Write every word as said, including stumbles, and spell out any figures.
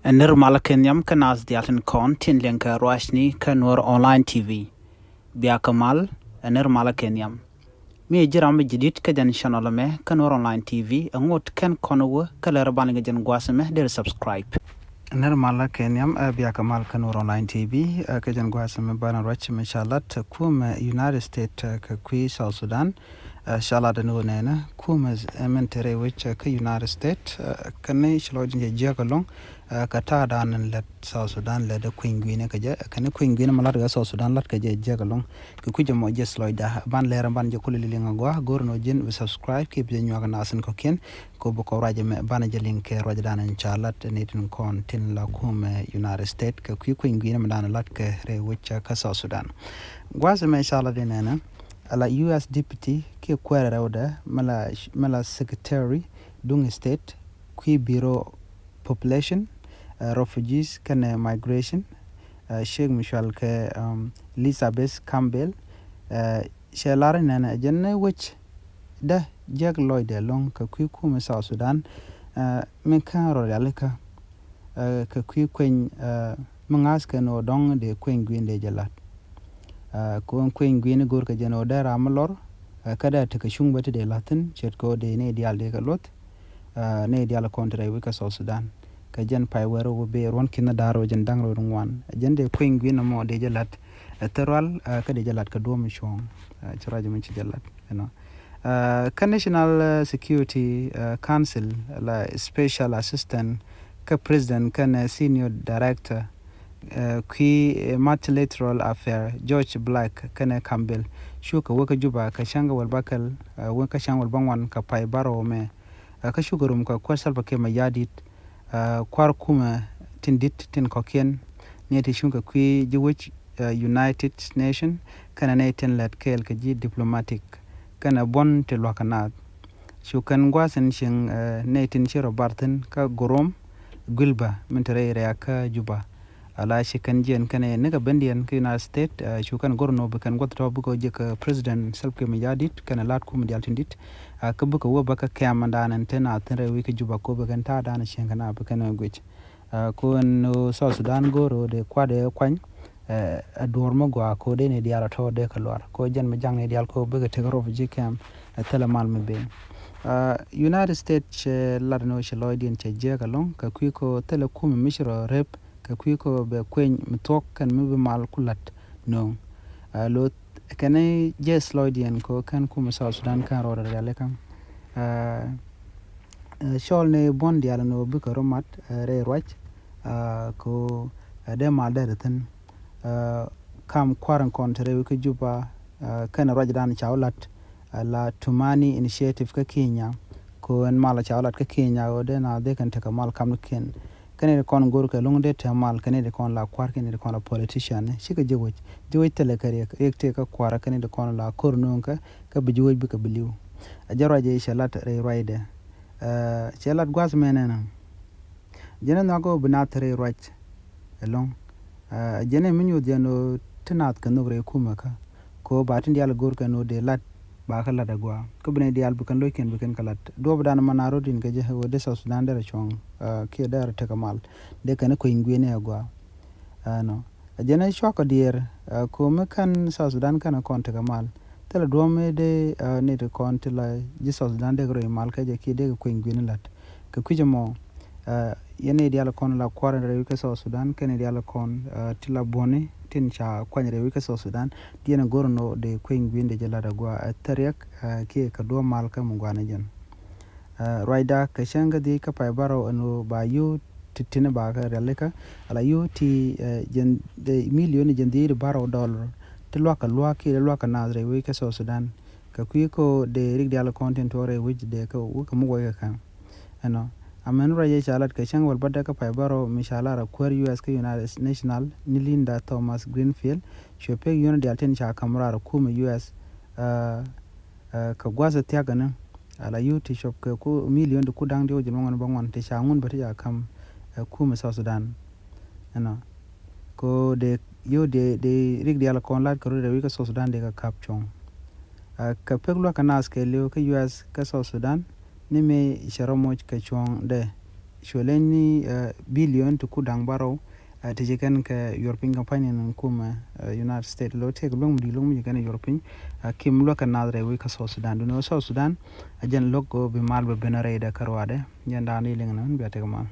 Ɛ nir malä kɛ nhiam kä naath diaal tin kɔn tin liɛŋ kɛ ruacni kä Nuɔr Online T V. Biakä mal, ɛ nir malä kɛ nhiam. Mi ji̱ ram mi ji̱ di̱t kä jɛn channel mɛ kä Nuɔr Online T V, ɛ ŋot kɛn kɔn wä kä lɛr ban liŋ jɛn gua̱a̱th mɛ deri subscribe. Ɛ nir malä kɛ nhiam, ɛ biakä mal kä Nuɔr Online T V, ɛ kä jɛn gua̱a̱th mɛ ban ruac mɛ ca lat kumɛ United States, ɛ kɛ kui̱ South Sudan. Ɛ ca lat ni wä nɛnɛ kumɛ, ɛ mɛn te rɛy wec, ɛ kä United States, ɛ kɛn ni ci lɔcdɛ jɛ jiäk ɛlɔ̱ŋ, ɛ kɛ ta̱a̱ dan in lät South Sudan lät ɛ kui̱ny gui̱ni kɛ jɛ, ɛ kɛn ni kui̱ny gui̱ni mɛ lat kɛ South Sudan lat kɛ jɛ jiäk ɛlɔ̱ŋ. Kɛ kui̱ jɛ mɔ jɛ ci lɔcdɛ ban lɛr ban jɛ kulɛ liŋ agua, go̱r ni wä ji̱n bi subscribe kiɛ bi jɛ nyuak nasin kɔ̱kiɛn. Kɛ bi kɔ ruac mɛ ban jɛ liŋ kɛ ruac dan in ca lat ni tin kɔn tin la kumɛ United States kɛ kui̱ kui̱ny gui̱ni mɛ dan lat kɛ rɛy wec kä South Sudan. Gua̱a̱th mɛ ca lat di nɛnɛ, ala U S Deputy kiɛ kuɛɛrɛ rɛwdɛ mɛ la, mɛ la Secretary duŋ State kui̱ Bureau Population, ɛ Refugees kɛnɛ Migration, ɛ Sheikh Michal kɛ, um, Elizabeth Campbell, ɛ cɛ lar nɛnɛ jɛn ni wec dä jiäk lɔcdɛ ɛlɔ̱ŋ kɛ kui̱ kumɛ South Sudan, ɛ mi kä rɔ rialikä, ɛ kɛ kui̱ kueny, ɛ mi ŋa̱th kɛn ɣöö dɔ̱ŋ dee kueny gui̱n dee jɛ la̱t. Ɛ kɛ ɣöö kueny gui̱n i̱ go̱o̱r kɛ jɛn ɣöö dee ram mi lɔr, ɛ kä dee tekɛ cuŋ bä ti dee la̱thi̱n ce̱tkɛ ɣöö dee nɛy diaal dee kɛ luɔth, ɛ nɛy diaal kɔn te rɛy wec kä South Sudan. Kɛ jɛn pay wɛr wä bee ruɔ̱n ki̱n da̱r wä jɛn da̱ŋ rɛw ŋuan. Ɛ jɛn dee kueny gui̱n ɛmɔ dee jɛ la̱t, ɛ thil rual, ɛ kä dee jɛ la̱t kɛ duɔ̱ɔ̱p mi cuɔ̱ɔ̱ŋ. Ɛ ci ruac ɛmɔ ci jɛ la̱t, you know. Ɛ kä National, ɛ, Security, ɛ, Council la Special Assistant kä President kɛnɛ, ɛ, Senior Director, ɛ, kui̱, ɛ, Multilateral Affair George Black kɛnɛ Campbell cukɛ wä kä Juba kɛ cäŋ kɛ wäl bäkɛl, ɛ, wä kä cäŋ wäl bäŋuan kɛ pay bärɔw mɛ. Ɛ kä cukɛ rum kɛ kuäär Salva Kiir Mayardit, ɛ, kua̱r kumɛ tin di̱t tin kɔ̱kiɛn, ni ti cuŋ kɛ kui̱ ji̱ wec, ɛ, United Nation kɛnɛ nɛy tin lät kɛɛl kɛ ji̱ diplomatic kɛnɛ buɔ̱n ti lua̱k kɛ naath. Cu kɛn gua̱a̱th in cieŋ, ɛ, nɛy tin ci rɔ bar thi̱n kä Gorom, Guilba min te rɛy rɛ̈ɛ̈k kä Juba. Ala ci kɛn jiɛn kɛnɛ nikɛ bendiɛn kä United States, ɛ, cu kɛn go̱r nɔ bi kɛn gua̱th tɔ̱ bikɛ jek, ɛ, President Salva Kiir Mayardit kɛnɛ la̱t kumɛ diaal tin di̱t. Ɛ, kä bikɛ wä bä kä kɛm dan in te naath thi̱n rɛy wec kä Juba ko bi kɛn ta̱a̱ dan cieŋ kɛ na bi kɛn guic. Ɛ, ko ɛn, ɛ, South Sudan go̱o̱r ɛ dee kuat ɛ kuany, ɛ, ɛ duɔ̱ɔ̱r mi gɔaa ko dee ni diaal ɛ tɔ̱ dee kɛ luar. Ko jɛn mi jaŋ ni diaal ko bikɛ tek refugee camp, ɛ, thilɛ mal mi ben. Ɛ, United States cɛ lat ni wä cɛ lɔcdiɛn cɛ jiɛk ɛlɔ̱ŋ, kɛ kui̱ ko thilɛ kumɛ mi ci rɔ rep, kɛ kui̱ ko bɛ kueny mi thuɔ̱k kɛn mi bi mal ku la̱t nööŋ. Ɛ, lo kɛn jiɛth lɔcdiɛn ko kɛn kumɛ South Sudan kɛn rɔɔdɛ rialikä. Ɛ, ɛ, cɔl ni buɔ̱n diaal ni wä bikɛ rɔ mat, ɛ, rɛy ruac, ɛ, ko, ɛ, dee mal dee ri thi̱n. Ɛ, kam kua̱r in kɔn te rɛy wec kä Juba, ɛ, kɛnɛ ruac dan ca wä la̱t, ɛ, la Tumani Initiative kä Kenya. Ko ɛn mal ca wä la̱t kä Kenya ɣöö dee na dee kɛn tekɛ mal kam ni kiɛn. Kɛn ni di kɔn go̱r kɛ lo̱ŋ dee te mal, kɛn ni di kɔn la kua̱r, kɛn ni di kɔn la politician, cikɛ ji̱ wec. Ji̱ wec thilɛ kɛ riɛk, riɛk tëë kä kua̱r, kɛn ni di kɔn la ko̱r no̱o̱ŋ kä, kä bi ji̱ wec bikɛ bi li̱w. Ɛ jɛ ruac ɛ cɛ lat rɛy ruacdɛ. Ɛ, cɛ lat gua̱th mɛn ɛnɔ. Jɛn ɛ nhɔak ɣöö bi naath rɛy ruac ɛlɔ̱ŋ. Ɛ, jɛn ɛ mi nyuɔth jɛn ɣöö ti naath kɛ nhök rɛy kumɛ kä. Ko ba tin diaal go̱r kɛn ɣöö dee lat, ba kä lat agua. Kä bi nɛy diaal bi kɛn lo̱c kɛn bi kɛn kɛ lat. Duɔ̱ɔ̱p dan ma na rot in kɛ jɛ ɣöö dee South Sudan derɛ cuɔ̱ŋ, ɛ, kiɛ derɛ tekɛ mal. Dee kɛn kueny gui̱ni agua. Ɛnɔ. Ɛ jɛn ɛ cuakɔ diɛɛr, ɛ, ko mi kɛn South Sudan kɛn kɔn tekɛ mal. Thilɛ duɔ̱ɔ̱p mi dee, ɛ, ni ti kɔn ti la ji̱ South Sudan dee kɛ rɔy mal kɛ jɛ kiɛ dee kɛ kueny gui̱ni lat. Kɛ kui̱c ɛmɔ, ɛ, yɛn nɛy diaal kɔn la kua̱r in rɛy wec kä South Sudan, kɛn nɛy diaal kɔn, ɛ, ti la buɔ̱ni tin ca kuany rɛy wec kä South Sudan, ti yɛn go̱r nɔ dee kueny gui̱n dee jɛ lat agua, ɛ, thil riɛk, ɛ, kiɛ kɛ duɔ̱ɔ̱p mal kä mi gua̱n jɛn. Ɛ, ruacda kɛ cäŋ kä dhiec kä pay bärɔw ɛn ɣöö ba yio̱w ti tin ba kɛ rialikä, ala yio̱w ti, ɛ, jɛn, ɛ, milion jɛn dhiec bärɔw dɔllar, ti luakä lua̱k kiɛ ti luakä naath rɛy wec kä South Sudan. Kɛ kui̱ ko dee rik diaal kɔn tin tuɔɔk rɛy wec dee kɛ wek kɛ muk wec kɛ kɛn. Ɛnɔ. Amɛn ruac ɛ ca lat kɛ cäŋ wäl bädɛ kä pay bärɔw mi ca lar ɛ kuäär U S kä United National ni Linda Thomas Greenfield. Cuɛ pek yio̱wni diaal tin ca ka̱m raar ɛ kumɛ U S, ɛ, ɛ, kɛ gua̱th ɛ thia̱k ɛnɔ. Ala yio̱w ti cuɔp kɛ ku milion ti ku da̱ŋ diɔ̱k ji̱n wäŋ ɛn bä ŋuan ti ca ŋun bä ti ca ka̱m, ɛ, kumɛ South Sudan. Ɛnɔ. Ko dee yio̱w dee, dee rik diaal kɔn lat kɛ rut rɛy wec kä South Sudan dee kɛ ka̱p cuɔ̱ŋ. Ɛ, kɛ pek luäk kɛ naath kɛɛliw kä U S kä South Sudan, ni mëë cɛ rɔ moc kɛ cuɔ̱ŋdɛ. cuɛ leny ni billion ti ku da̱ŋ bärɔw ti ci kɛn kɛ yuɔr piny kɛ pa̱ny ni kumɛ United States. Lo tëëk luäŋ mi di luäŋ mi ci kɛn yuɔr piny kim luäk kɛ nath rɛy wec kä South Sudan. Duni wä South Sudan a jɛn lo̱k bi mal bɛ ben rɛy dɛ kä ruaadɛ. Jɛn da̱a̱n di liŋ ni wän bia tek mal.